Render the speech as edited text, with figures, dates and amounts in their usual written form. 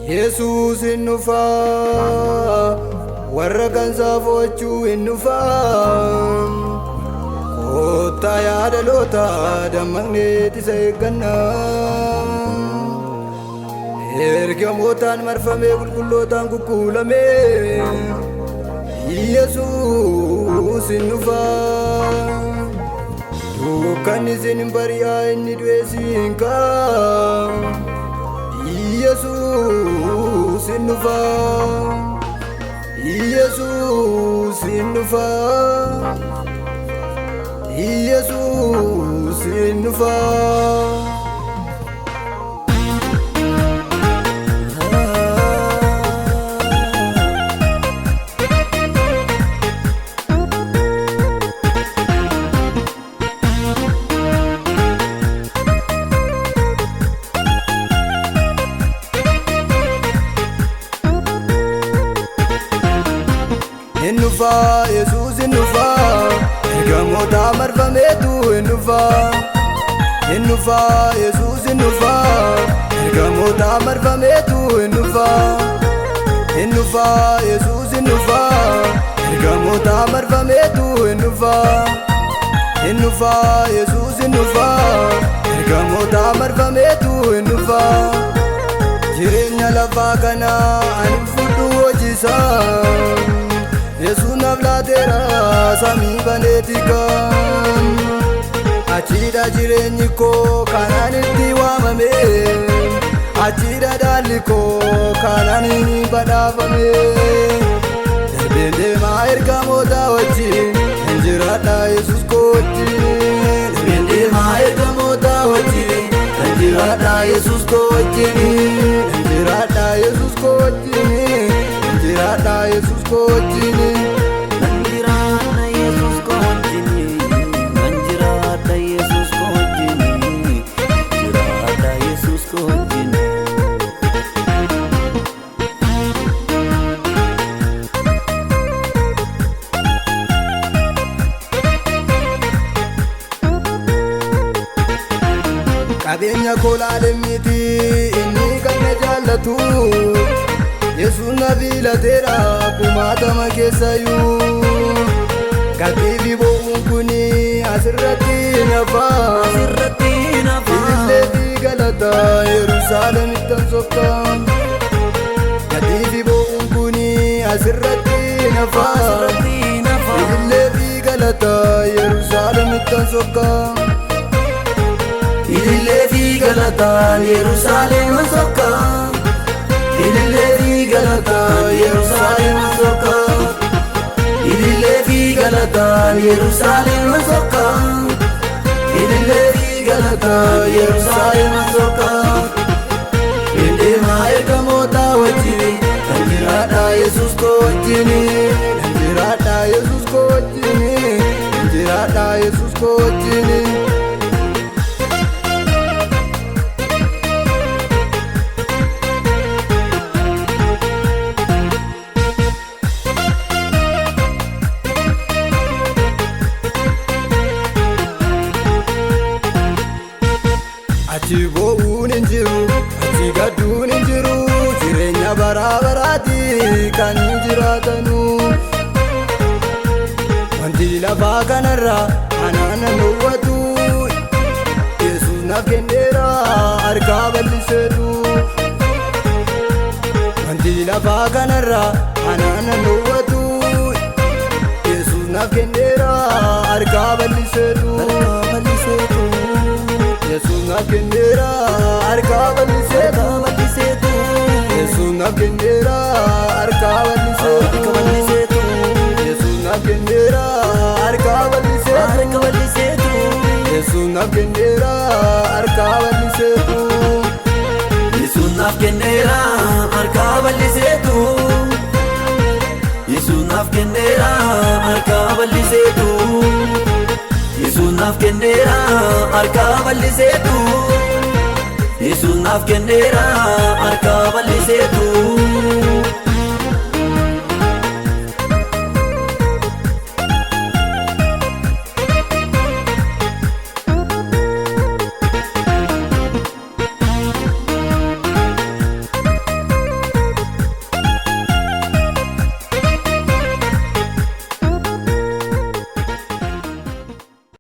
Yesuus hin dhufaa, warra kan fo'achuu hin dhufaa. Kottaa yaa dhaloota, dammaqnee isa eeggannaa. Ergamootaan marfamee, qulqullootaan kukkuulamee, Yesuus hin dhufaa. Dukkanni isin hin bari'aa, inni du'e siin ka'a. Yesuus hin dhufaa. Yesuus hin dhufaa. Yesuus hin dhufaa. Hin dhufaa, Yesuus hin dhufaa, ergamoota marfameetu hin dhufaa. Hin dhufaa, Yesuus hin dhufaa, ergamoota marfameetu hin dhufaa. Hin dhufaa, Yesuus hin dhufaa, ergamoota marfameetu hin dhufaa. Hin dhufaa, Yesuus hin dhufaa, ergamoota marfameetu hin dhufaa. Jireenya lafaa kana ani fudhu hojiisaa. Yesuus naaf laateera samii baneetika. Achiidha jireenyi koo kanaan itti waamame. Achiidha dhaalli koo kanaan inni badhaafame. Darbeen deemaa ergamoota wajjin, hin jiraadha Yesuus koo wajjin. Darbeen deemaa ergamoota wajjin, hin jiraadha Yesuus koo wajjin. Hin jiraadha Yesuus koo wajjin. Hin jiraadha Yesuus koo wajjin. Nan jiraadha Yesuus koo wajjin, nan jiraadha Yesuus koo wajjin, jiraadha Yesuus koo wajjin. Qabeenya koo laalee miti inni kan na jaallatu. Yesuus na filateera kumaatama keessayyuu. Gadii fi boo'uun kun asirratti nafa. Asirratti nafa. Ilillee fi galata Yerusaalemitti sokka. Gadii fi boo'uun kun asirratti nafa. Asirratti nafa. Ilillee fi galata Yerusaalemitti sokka. Ilillee fi galataan Yerusaalem sokka. Ilillee fi galataan Yerusaalem sokka. Ilillee fi galataan Yerusaalem sokka. Ilillee fi galataan Yerusaalem sokka. Deemaa ergamoota wajjin, kan jiraadha Yesuus koo wajjin. Kan jiraadha Yesuus koo wajjin. Kan jiraadha Yesuus koo wajjin. Achi boo'uun hin jiru, achi gadduun hin jiru, jireenya bara baraati kan jiraatanu. Wanti lafaa kanarra anaan nan hawwatu, Yesuus naaf kenneera harkaa bal'iseetu. Wanti lafaa kanarra anaan nan hawwatu, Yesuus naaf kenneera harkaa bal'iseetu. Harkaa bal'iseetu. Yesuus naaf kenneera harkaa bal'iseetu. Harkaa bal'iseetu. Yesuus naaf kenneera harkaa Harka bal'iseetu. bal'iseetu. Yesuus naaf kenneera harkaa bal'iseetu. Harka bal'iseetu. Yesuus naaf kenneera harkaa bal'iseetu. Yesuus naaf kenneera harka bal'iseetu. Yesuus naaf kenneera harka bal'iseetu. Yesuus naaf kenneera harka bal'iseetu. Yesuus naaf kenneera harka bal'iseetu.